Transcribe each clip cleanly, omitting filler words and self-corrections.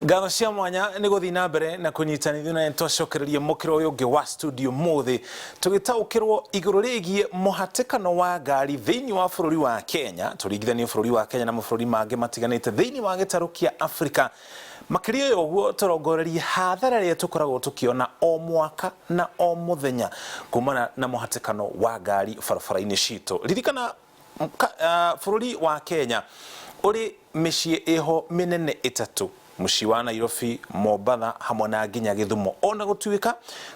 Ngatho cia mwanya nĩ gũthiĩ na mbere na kũnyitanithio na twacokereria mũkĩro ũyũ ũngĩ wa studio mũthĩ tũgĩtaũkĩrwo igũrũ rĩgiĩ mũhatĩkano wa ngari thĩinĩ wa bũrũri wa Kenya, tũringithanie bũrũri wa Kenya na mabũrũri mangĩ matiganĩte thĩinĩ wa gĩtarũ kĩa Afrika. Makĩria ya ũguo tũrongorerie hathara ĩrĩa tũkoragwo tũkĩona o mwaka na o mũthenya kumana na mũhatĩkano wa ngari barabara-inĩ citũ. Ririkana bũrũri wa Kenya ũrĩ mĩciĩ ĩho mĩnene ĩtatũ, mũciĩ wa Nairobi, Mombatha hamwe na nginya Gĩthumo. Ona gũtuĩka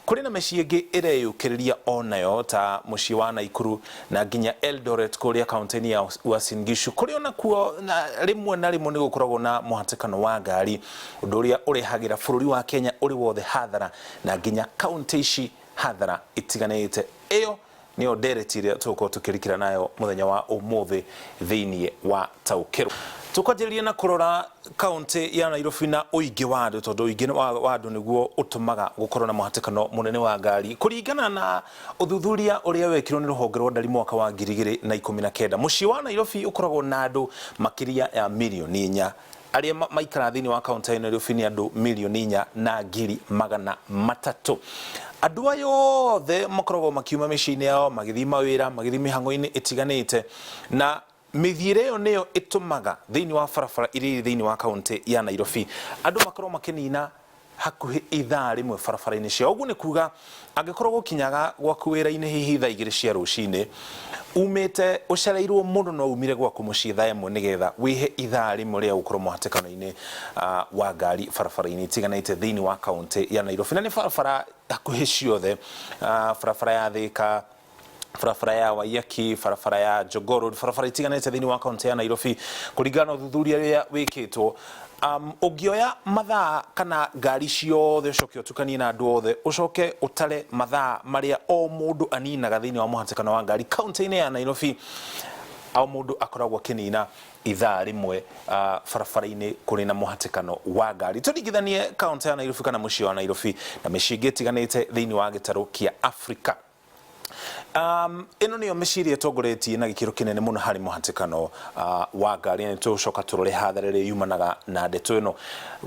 kũrĩ na mĩciĩ ĩngĩ ĩreyũkĩrĩria onayo ta mũciĩ wa Naikuru na nginya Eldoret kũrĩa kaunti-inĩ ya Uasin Gishu, kũrĩa onakuo na rĩmwe na rĩmwe nĩ gũkoragwo na mũhatĩkano wa ngari, ũndũ ũrĩa ũrehagĩra bũrũri wa Kenya ũrĩ wothe hathara na nginya kaunti ici hathara itiganĩte. Ĩyo nĩyo ndereti ĩrĩa tũgũkorwo tũkĩrikĩra nayo mũthenya wa ũmũthĩ thĩinĩ wa Taũkĩrwo. Tũkwanjĩrĩria na kũrora kaunti ya Nairobi na ũingĩ wa andũ, tondũ ũingĩ wa andũ nĩguo ũtũmaga gũkorwo na mũhatĩkano mũnene wa ngari. Kũringana na ũthuthuria ũrĩa wekirwo nĩ rũhonge rwa ndari mwaka wa 2019, mũciĩ wa Nairobi ũkoragwo na andũ makĩria ya mirioni 4. Arĩa maikaraga thĩinĩ wa kaunti ya Nairobi nĩ andũ 4,300,000. Andũ aya othe makoragwo makiuma mĩciĩ-inĩ yao magĩthiĩ mawĩra, magĩthiĩ mĩhang'o-inĩ ĩtiganĩte, na mĩthiĩre ĩyo nĩyo ĩtũmaga thĩinĩ wa barabara iria irĩ thĩinĩ wa kaunti ya Nairobi andũ makorwo makĩnina hakuhĩ ithaa rĩmwe barabara-inĩ ciao. Ũguo nĩ kuga angĩkorwo gũkinyaga gwaku wĩra-inĩ hihi thaa 2 cia rũcinĩ, umĩte ũcereirwo mũno no umire gwaku mũciĩ thaa 1 nĩgetha wĩhe ithaa rĩmwe rĩa gũkorwo mũhatĩkano-inĩ wa ngari barabara-inĩ itiganĩte thĩinĩ wa kaũntĩ ya Nairobi. Na nĩ barabara hakuhĩ ciothe, barabara ya Thĩka, barabara ya Waiyaki, barabara ya Jogoo Road, barabara itiganĩte thĩinĩ wa kaunti ya Nairobi kũringana na ũthuthuria ũrĩa wĩkĩtwo. Ũngĩoya mathaa kana ngari ciothe ũcoke ũtukanie na andũ othe ũcoke ũtare mathaa marĩa o mũndũ aninaga thĩinĩ wa mũhatĩkano wa ngari kaunti-inĩ ya Nairobi, o mũndũ akoragwo akĩnina ithaa rĩmwe barabara-inĩ kũrĩ na mũhatĩkano wa ngari. Tũringithanie kaunti ya Nairobi kana mũciĩ wa Nairobi na mĩciĩ ĩngĩ ĩtiganĩte thĩinĩ wa gĩtarũ kĩa Afrika. Ĩno nĩyo mĩciĩ ĩrĩa ĩtongoretie na gĩkĩro kĩnene mũno harĩ mũhatĩkano wa ngari, na nĩtũgũcoka tũrore hathara ĩrĩa yumanaga na ndeto ĩno.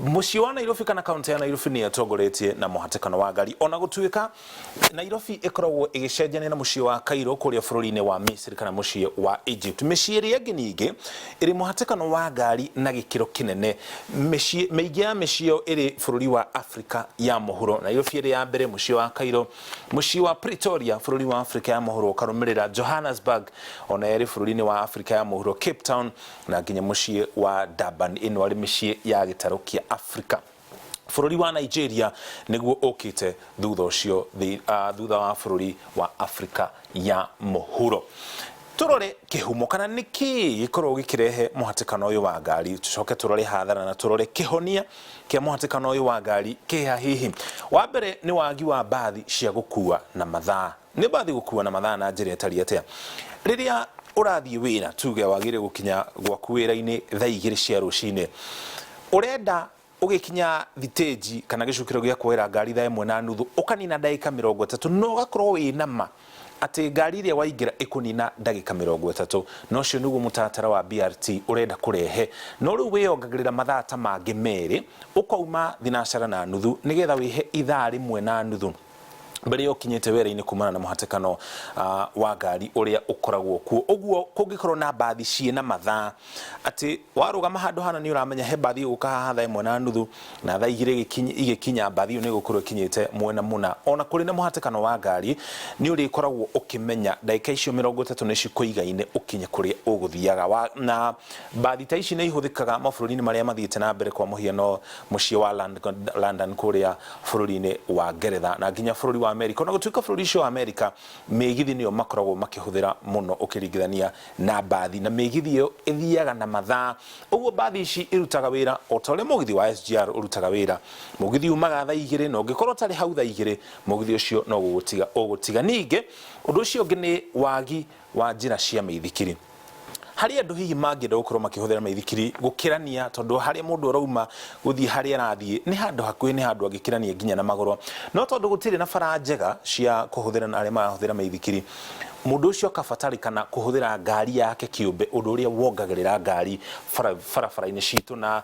Mũciĩ wa Nairobi kana kaũntĩ ya Nairobi nĩyo ĩtongoretie na mũhatĩkano wa ngari, ona gũtuĩka Nairobi ĩkoragwo ĩgĩcenjania na mũciĩ wa Cairo kũrĩa bũrũri-inĩ wa Misiri kana mũciĩ wa Egypt. Mĩciĩ ĩrĩa ĩngĩ ningĩ ĩrĩ mũhatĩkano wa ngari na gĩkĩro kĩnene. Mĩciĩ mĩingĩ ya mĩciĩ ĩyo ĩrĩ bũrũri wa Afrika ya mũhuro. Nairobi ĩrĩ ya mbere, mũciĩ wa Cairo, Mũciĩ wa Pretoria bũrũri wa Afrika ya Mũhuro ũkarũmĩrĩra Johannesburg ona ĩrĩ bũrũri-inĩ wa Afrika ya Mũhuro, Cape Town na nginya mũciĩ wa Durban. Ĩno arĩ mĩciĩ ya gĩtarũ kĩa Afrika. Bũrũri wa Nigeria nĩguo ũkĩte thutha ũcio thutha wa bũrũri wa Afrika ya Mũhuro. Tũrore kĩhumo kana nĩ kĩĩ gĩkoragwo gĩkĩrehe mũhatĩkano ũyũ wa ngari, tũcoke tũrore hathara na tũrore kĩhonia kĩa mũhatĩkano ũyũ wa ngari kĩha hihi. Wa mbere nĩ wagi wa mbathi cia gũkua na mathaa. Nĩ mbathi gũkua na mathaa na njĩra ĩtariĩ atĩa? Rĩrĩa ũrathiĩ wĩra, tuge wagĩrĩire gũkinya gwaku wĩra-inĩ thaa 2 cia rũcinĩ, ũrenda Ũgĩkinya thitĩnji kana gĩcukĩro gĩa kuoera ngari thaa 1:30, ũkanina ndagĩka 30 na ũgakorwo wĩ na ma atĩ ngari ĩrĩa waingĩra ĩkũnina ndagĩka 30. Na ũcio nĩguo mũtaratara wa BRT ũrenda kũrehe. No rĩu wĩyongagĩrĩra mathaa ta mangĩ merĩ, ũkauma thinacara na nuthu nĩgetha wĩhe ithaa 1:30 mbere ya ũkinyĩte wĩra-inĩ kumana na mũhatĩkano wa ngari ũrĩa ũkoragwo kuo. Ũguo kũngĩkorwo na mbathi ciĩna mathaa atĩ warũgama handũ hana nĩ ũramenya he mbathi ĩgũka haha thaa 1:30 na thaa 2 igĩkinya mbathi ĩyo nĩ ĩgũkorwo ĩkinyĩte mwena mũna. Ona kũrĩ na mũhatĩkano wa ngari nĩ ũrĩkoragwo ũkĩmenya ndagĩka icio 30 nĩ cikũigaine ũkinye kũrĩa ũgũthiaga. Na mbathi ta ici nĩ ihũthĩkaga mabũrũri-inĩ marĩa mathiĩte na mbere kwa mũhiano mũciĩ wa London kũrĩa bũrũri-inĩ wa Ngeretha na nginya bũrũri wa Amerika. Ona gũtuĩka bũrũri ũcio wa Amerika mĩgithi nĩyo makoragwo makĩhũthĩra mũno ũkĩringithania na mbathi, na mĩgithi ĩyo ĩthiaga na mathaa. Ũguo mbathi ici irutaga wĩra o ta ũrĩa mũgithi wa SGR ũrutaga wĩra. Mũgithi umaga thaa 2 na ũngĩkorwo ũtarĩ hau thaa 2 mũgithi ũcio no gũgũtiga ũgũtiga. Ningĩ ũndũ ũcio ũngĩ nĩ wagi wa njĩra cia mĩithikiri. Harĩ andũ hihi mangĩenda gũkorwo makĩhũthĩra maithikiri gũkĩrania, tondũ harĩa mũndũ arauma gũthiĩ harĩa arathiĩ nĩ handũ hakuhĩ, nĩ handũ angĩkĩrania nginya na magũrũ. No tondũ gũtirĩ na bara njega cia kũhũthĩra na arĩa marahũthĩra maithikiri, mũndũ ũcio akabatarĩkana kũhũthĩra ngari yake kĩũmbe, ũndũ ũrĩa wongagĩrĩra ngari barabara-inĩ citũ na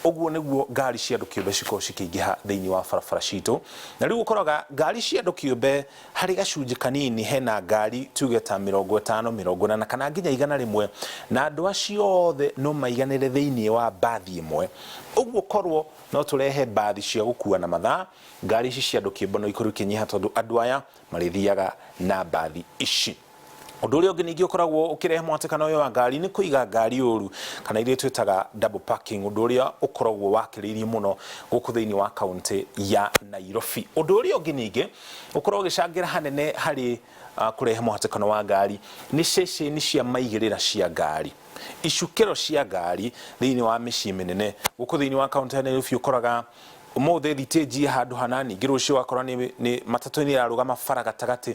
Ũguo nĩguo ngari cia andũ kĩũmbe cikoragwo cikĩingĩha thĩinĩ wa barabara citũ. Na rĩu ũkoraga ngari cia andũ kĩũmbe harĩ gacunjĩ kanini hena ngari tuge ta 50, 80 kana nginya 100, na andũ acio othe no maiganĩre thĩinĩ wa mbathi ĩmwe. Ũguo korwo no tũrehe mbathi cia gũkua na mathaa, ngari ici cia andũ kĩũmbe no ikorwo ikĩnyiha tondũ andũ aya marĩthiaga na mbathi ici. Ũndũ ũrĩa ũngĩ ningĩ ũkoragwo ũkĩrehe mũhatĩkano ũyũ wa ngari nĩ kũiga ngari ũru kana iria twĩtaga double parking, ũndũ ũrĩa ũkoragwo wakĩrĩirie mũno gũkũ thĩinĩ wa kaũntĩ ya Nairobi. Ũndũ ũrĩa ũngĩ ningĩ ũkoragwo ũgĩcangĩra hanene harĩ kũrehe mũhatĩkano wa ngari nĩ ceceni cia maigĩrĩra cia ngari, icukĩro cia ngari thĩinĩ wa mĩciĩ mĩnene gũkũ thĩinĩ wa kaũntĩ ya Nairobi. Ũkoraga ũmũthĩ thitĩnji handũ hana, ningĩ rũciũ wakora nĩ matatũ nĩ ĩrarũgama bara gatagatĩ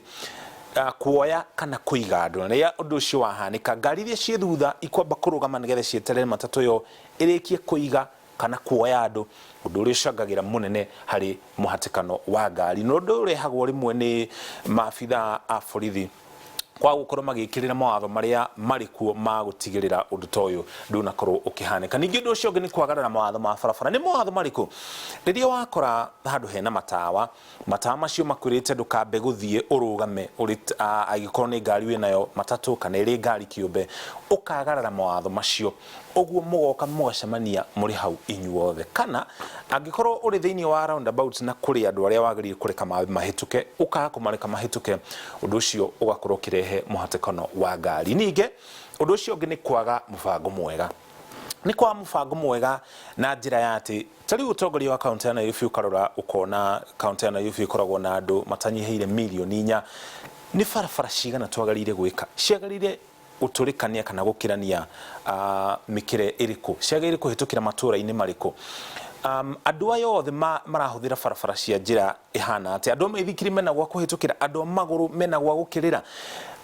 kuoya kana kũiga andũ. Na rĩrĩa ũndũ ũcio wahanĩka, ngari iria ciĩ thutha ikwamba kũrũgama nĩgetha cieterere matatũ ĩyo ĩrĩkie kũiga kana kuoya andũ, ũndũ ũrĩa ũcangagĩra mũnene harĩ mũhatĩkano wa ngari. Na ũndũ ũrehagwo rĩmwe nĩ maabithaa a borithi kwa gũkorwo magĩkĩrĩra mawatho marĩa marĩ kuo ma gũtigĩrĩra ũndũ ta ũyũ ndũnakorwo ũkĩhanĩka. Ningĩ ũndũ ũcio ũngĩ nĩ kwagarara mawatho ma barabara. Nĩ mawatho marĩkũ? Rĩrĩa wakora handũ hena matawa, matawa macio makwĩrĩte ndũkambe gũthiĩ ũrũgame angĩkorwo nĩ ngari wĩnayo, matatũ kana ĩrĩ ngari kĩũmbe, ũkagarara mawatho macio, ũguo mũgoka mũgacemania mũrĩ hau inyuothe. Kana angĩkorwo ũrĩ thĩinĩ wa roundabout na kũrĩ andũ arĩa wagĩrĩire kũreka mahĩtũke, ũkaga kũmareka mahĩtũke, ũndũ ũcio ũgakorwo ũkĩrehe mũhatĩkano wa ngari. Ningĩ ũndũ ũcio ũngĩ nĩ kwaga mũbango mwega. Nĩ kwaga mũbango mwega na njĩra ya atĩ ta rĩu ũtongoria wa kaũntĩ ya Nairobi, ũkarora ũkona kaũntĩ ya Nairobi ĩkoragwo na andũ matanyihĩire mirioni 4. Nĩ barabara cigana twagĩrĩire gwĩka? Ciagĩrĩire gũtũrĩkania kana gũkĩrania mĩkĩra ĩrĩkũ? Ciagĩrĩire kũhĩtũkĩra matũũra-inĩ marĩkũ? Andũ aya othe marahũthĩra barabara cia njĩra ĩhana atĩa? Andũ a maithikiri mena gwa kũhĩtũkĩra? Andũ a magũrũ mena gwa gũkĩrĩra?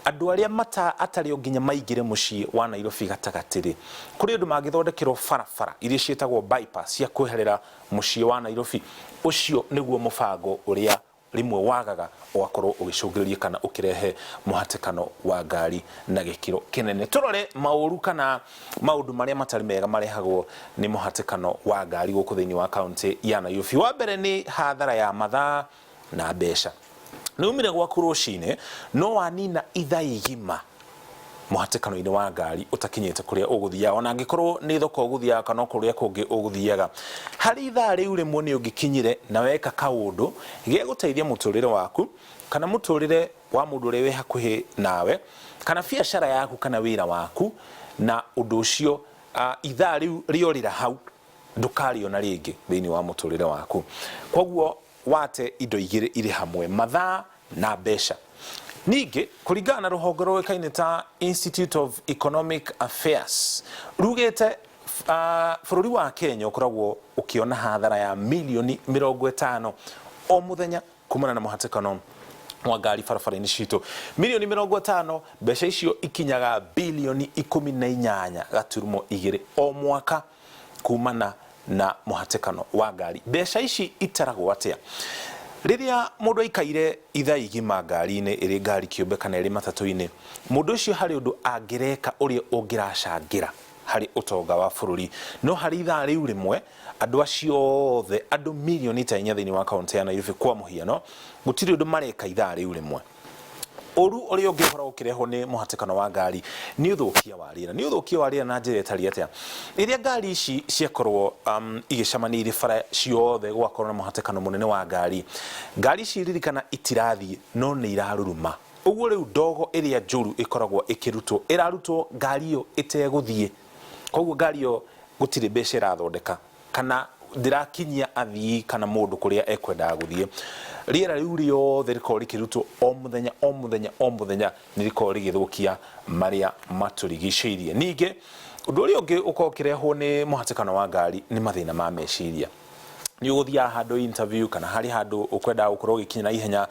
Andũ arĩa mata atarĩ o nginya maingĩre mũciĩ wa Nairobi gatagatĩ rĩ, kũrĩ ũndũ mangĩthondekerwo barabara iria ciĩtagwo bypass cia kweherera mũciĩ wa Nairobi? Ũcio nĩguo mũbango ũrĩa rĩmwe wagaga ũgakorwo ũgĩcũngĩrĩria kana ũkĩrehe mũhatĩkano wa ngari na gĩkĩro kĩnene. Tũrore maũru kana maũndũ marĩa matarĩ mega marehagwo nĩ mũhatĩkano wa ngari gũkũ thĩinĩ wa kaũntĩ ya Nairobi. Wa mbere nĩ hathara ya mathaa na mbeca. Nĩ umire gwaku rũcinĩ no wanina ithaa igima mũhatĩkano-inĩ wa ngari ũtakinyĩte kũrĩa ũgũthiaga, ona angĩkorwo nĩ thoko ũgũthiaga kana kũrĩa kũngĩ ũgũthiaga. Harĩ ithaa rĩu rĩmwe nĩ ũngĩkinyire na weka kaũndũ gegũteithia mũtũrĩre waku kana mũtũrĩre wa mũndũ ũrĩa wĩ hakuhĩ nawe kana biacara yaku kana wĩra waku, na ũndũ ũcio ithaa rĩu rĩorĩra hau ndũkarĩona rĩngĩ thĩinĩ wa mũtũrĩre waku. Koguo wate indo igĩrĩ irĩ hamwe, mathaa na mbeca. Ningĩ kũringana na rũhonge rũĩkaine ta Institute of Economic Affairs rugĩte bũrũri wa Kenya ũkoragwo ũkĩona hathara ya mirioni 50 o mũthenya kumana na mũhatĩkano wa ngari barabara-inĩ citũ. Mirioni 50, mbeca icio ikinyaga bilioni 18.2 o mwaka kumana na mũhatĩkano wa ngari. Mbeca ici itaragwo atĩa? Rĩrĩa mũndũ aikaire ithaa igima ngari-inĩ, ĩrĩ ngari kĩũmbe kana ĩrĩ matatũ-inĩ, mũndũ ũcio harĩ ũndũ angĩreka ũrĩa ũngĩracangĩra harĩ ũtonga wa bũrũri. No harĩ ithaa rĩu rĩmwe andũ acio othe, andũ mirioni ta 4 thĩinĩ wa kaũntĩ ya Nairobi kwa mũhiano, gũtirĩ ũndũ mareka ithaa rĩu rĩmwe. Ũru ũrĩa ũngĩ ũkoragwo ũkĩrehwo nĩ mũhatĩkano wa ngari nĩ ũthũkia wa rĩera. Nĩ ũthũkia wa rĩera na njĩra ĩtariĩ atĩa? Rĩrĩa ngari ici ciakorwo igĩcemania irĩ bara ciothe, gũgakorwo na mũhatĩkano mũnene wa ngari, ngari ici ririkana itirathiĩ no nĩ iraruruma. Ũguo rĩu ndogo ĩrĩa njũru ĩkoragwo ĩkĩrutwo ĩrarutwo ngari ĩyo ĩtegũthiĩ. Koguo ngari ĩyo gũtirĩ mbeca ĩrathondeka kana ndĩrakinyia athii kana mũndũ kũrĩa ekwendaga gũthiĩ. Rĩera rĩu rĩothe rĩkoragwo rĩkĩrutwo o mũthenya o mũthenya o mũthenya, nĩ rĩkoragwo rĩgĩthũkia marĩa matũrigicĩirie. Ningĩ ũndũ ũrĩa ũngĩ ũkoragwo ũkĩrehwo nĩ mũhatĩkano wa ngari nĩ mathĩna ma meciria. Nĩ ũgũthiaga handũ interview kana harĩ handũ ũkwendaga gũkorwo ũgĩkinya na ihenya,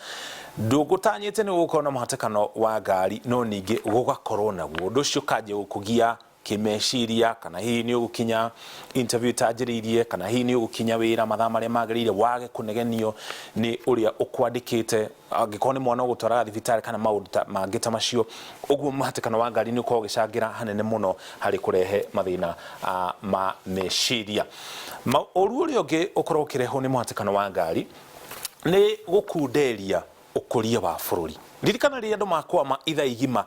ndũgũtanyĩte nĩ ũgũkorwo na mũhatĩkano wa ngari, no ningĩ gũgakorwo naguo. Ũndũ ũcio ũkanjia gũkũgia. Kĩmeciria, kana hihi nĩ ũgũkinya interview ĩtanjĩrĩirie, kana hihi nĩ ũgũkinya wĩra mathaa marĩa magĩrĩire, wage kũnegenio nĩ ũrĩa ũkwandĩkĩte, angĩkorwo nĩ mwana ũgũtwaraga thibitarĩ, kana maũndũ ta mangĩ ta macio. Ũguo mũhatĩkano wa ngari nĩ ũkoragwo ũgĩcangĩra hanene mũno harĩ kũrehe mathĩna ma meciria. Ũru ũrĩa ũngĩ ũkoragwo ũkĩrehwo nĩ mũhatĩkano wa ngari nĩ gũkunderia ũkũria wa bũrũri. Ririkana rĩrĩa andũ makwama ithaa igima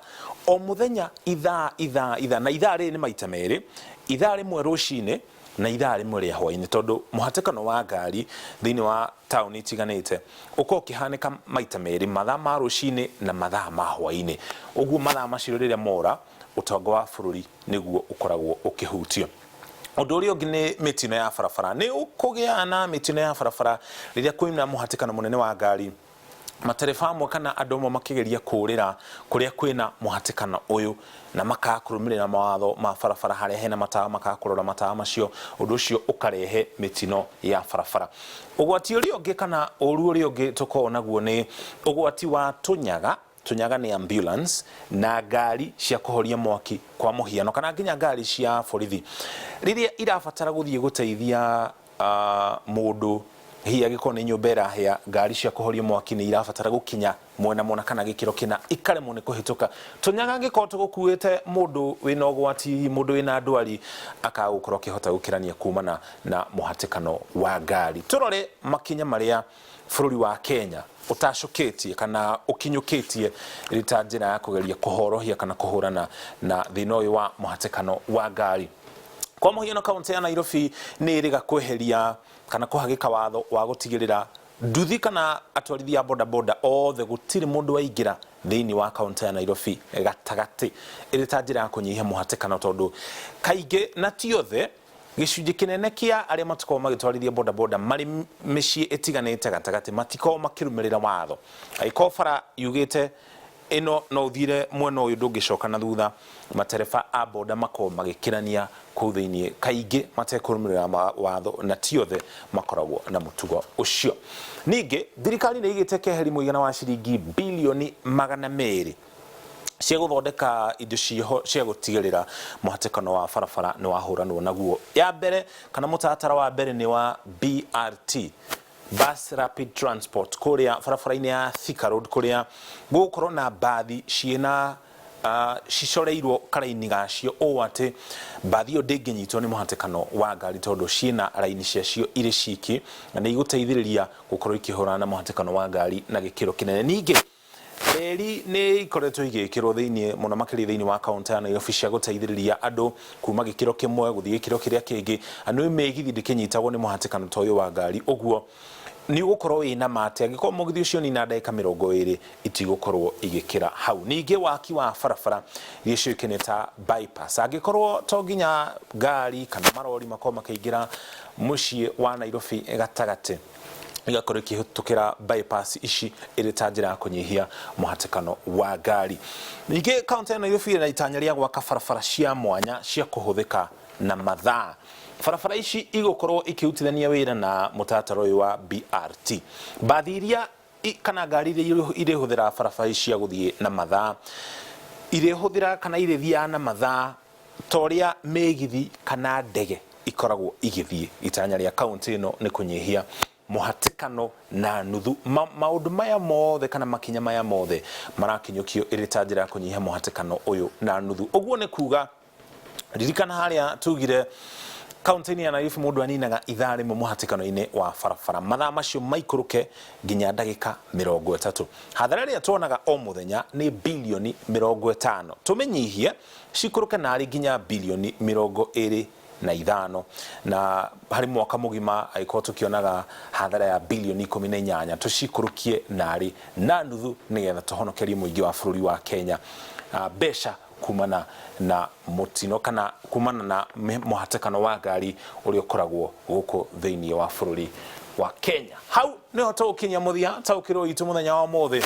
o mũthenya, ithaa, ithaa, ithaa, na ithaa rĩrĩ nĩ maita merĩ, ithaa rĩmwe rũcinĩ na ithaa rĩmwe rĩa hwainĩ, tondũ mũhatĩkano wa ngari thĩinĩ wa taũni itiganĩte ũkoragwo ũkĩhanĩka maita merĩ, mathaa ma rũcinĩ na mathaa ma hwainĩ. Ũguo mathaa macio rĩrĩa mora, ũtonga wa bũrũri nĩguo ũkoragwo ũkĩhutio. Ũndũ ũrĩa ũngĩ nĩ mĩtino ya barabara. Nĩ ũkũgĩa na mĩtino ya barabara rĩrĩa kwĩna mũhatĩkano mũnene wa ngari, matereba amwe kana andũ amwe makĩgeria kũrĩra kũrĩa kwĩna mũhatĩkano ũyũ na makaga kũrũmĩrĩra mawatho ma barabara, harĩa hena matawa makaga kũrora matawa macio, ũndũ ũcio ũkarehe mĩtino ya barabara. Ũgwati ũrĩa ũngĩ kana ũru ũrĩa ũngĩ tũkoragwo naguo nĩ ũgwati wa tũnyaga. Tũnyaga nĩ ambulance na ngari cia kũhoria mwaki kwa mũhiano, kana nginya ngari cia borithi rĩrĩa irabatara gũthiĩ gũteithia mũndũ, hihi angĩkorwo nĩ nyũmba ĩrahĩa, ngari cia kũhoria mwaki nĩ irabatara gũkinya mwena mũna kana gĩkĩro kĩna, ikaremwo nĩ kũhĩtũka. Tũnyaga angĩkorwo tũgũkuĩte mũndũ wĩna ũgwati, hihi mũndũ wĩna ndwari, akaga gũkorwo akĩhota gũkĩrania kumana na mũhatĩkano wa ngari. Tũrore makinya marĩa bũrũri wa Kenya ũtacũkĩtie kana ũkinyũkĩtie ĩrĩ ta njĩra ya kũgeria kũhorohia kana kũhũrana na thĩna ũyũ wa mũhatĩkano wa ngari. Kwa mũhiano, kaũntĩ ya Nairobi nĩ ĩrĩga kweheria kana kũhagĩka watho wa gũtigĩrĩra nduthi kana atwarithia a bodaboda othe gũtirĩ mũndũ waingĩra thĩinĩ wa kaũntĩ ya Nairobi gatagatĩ, ĩrĩ ta njĩra ya kũnyihia mũhatĩkano, tondũ kaingĩ na ti othe, gĩcunjĩ kĩnene kĩa arĩa matikoragwo magĩtwarithia bodaboda marĩ mĩciĩ ĩtiganĩte gatagatĩ matikoragwo makĩrũmĩrĩra watho. Angĩkorwo bara yugĩte ĩno no ũthiire mwena ũyũ ndũngĩcoka na thutha, matereba a boda makoragwo magĩkĩrania kũu thĩinĩ kaingĩ matekũrũmĩrĩra watho, na ti othe makoragwo na mũtugo ũcio. Ningĩ thirikari nĩ ĩigĩte keheri mũigana wa ciringi bilioni 200 cia gũthondeka indo ciho cia gũtigĩrĩra mũhatĩkano wa barabara nĩ wahũranwo naguo. Ya mbere kana mũtaratara wa mbere nĩ wa BRT, Bus Rapid Transport, kũrĩa barabara-inĩ ya Thika Road, kũrĩa gũgũkorwo na mbathi ciĩna cicoreirwo karaini gacio ũũ atĩ mbathi ĩyo ndĩngĩnyitwo nĩ mũhatĩkano wa ngari, tondũ ciĩna raini ciacio irĩ ciki, na nĩ igũteithĩrĩria gũkorwo ikĩhũrana na mũhatĩkano wa ngari na gĩkĩro kĩnene. Ningĩ reri nĩ ikoretwo igĩkĩrwo thĩinĩ mũno makĩria thĩinĩ wa kaũntĩ ya Nairobi cia gũteithĩrĩria andũ kuma gĩkĩro kĩmwe gũthiĩ gĩkĩro kĩrĩa kĩngĩ, na nĩ mĩgithi ndĩkĩnyitagwo nĩ mũhatĩkano ta ũyũ wa ngari. Ũguo nĩ ũgũkorwo wĩna ma atĩ angĩkorwo mũgithi ũcio nina ndagĩka 20 itigũkorwo igĩkĩra hau. Ningĩ waki wa barabara iria ciũĩkaine ta bypass, angĩkorwo to nginya ngari kana marori makorwo makĩingĩra mũciĩ wa Nairobi gatagatĩ, igakorwo ikĩhĩtũkĩra bypass ici ĩrĩ ta njĩra ya kũnyihia mũhatĩkano wa ngari. Ningĩ kaũntĩ ya Nairobi ĩna itanya rĩa gwaka barabara cia mwanya cia kũhũthĩka na mathaa. Barabara ici igũkorwo ikĩrutithania wĩra na mũtaratara ũyũ wa BRT. Mbathi iria kana ngari iria irĩhũthĩra barabara ici cia gũthiĩ na mathaa irĩhũthĩra kana irĩthiaga na mathaa ta ũrĩa mĩgithi kana ndege ikoragwo igĩthiĩ. Itanya rĩa kaũntĩ ĩno nĩ kũnyihia mũhatĩkano na nuthu. Maũndũ maya mothe kana makinya maya mothe marakinyũkio ĩrĩ ta njĩra ya kũnyihia mũhatĩkano ũyũ na nuthu. Ũguo nĩ kuga, ririkana harĩa tugire kaunti-inĩ ya Nairobi mũndũ aninaga ithaa rĩmwe mũhatĩkano-inĩ wa barabara, mathaa macio maikũrũke nginya ndagĩka 30. Hathara ĩrĩa tuonaga o mũthenya nĩ bilioni 50, tũmĩnyihie cikũrũke narĩ nginya bilioni 25, na harĩ mwaka mũgima angĩkorwo tũkĩonaga hathara ya bilioni 18, tũcikũrũkie narĩ na nuthu, nĩgetha tũhonokerie mũingĩ wa bũrũri wa Kenya mbeca kumana na mũtino kana kumana na mũhatĩkano wa ngari ũrĩa ũkoragwo gũkũ thĩinĩ wa bũrũri wa Kenya. Hau nĩho tũgũkinyia mũthia taũkĩrwo witũ mũthenya wa ũmũthĩ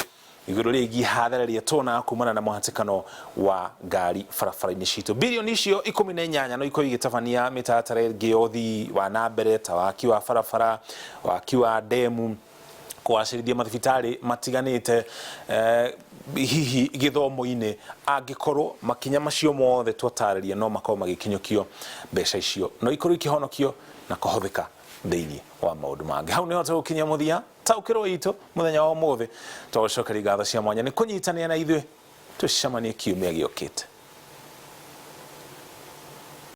igũrũ rĩgiĩ hathara ĩrĩa tuonaga kumana na mũhatĩkano wa ngari barabara-inĩ citũ. Bilioni icio 18 no ikorwo igĩtabania mĩtaratara ĩngĩ ya ũthii wa na mbere ta waki wa barabara, waki wa ndemu, kũgacĩrithia mathibitarĩ matiganĩte, Hihi gĩthomo-inĩ, angĩkorwo makinya macio mothe twatarĩria no makorwo magĩkinyũkio, mbeca icio no ikorwo ikĩhonokio na kũhũthĩka thĩinĩ wa maũndũ mangĩ. Hau nĩho tũgũkinyia mũthia taũkĩrwo itũ mũthenya wa ũmũthĩ. Twagũcokeria ngatho cia mwanya nĩ kũnyitanĩra na ithuĩ. Tũcemanie kiumia gĩũkĩte.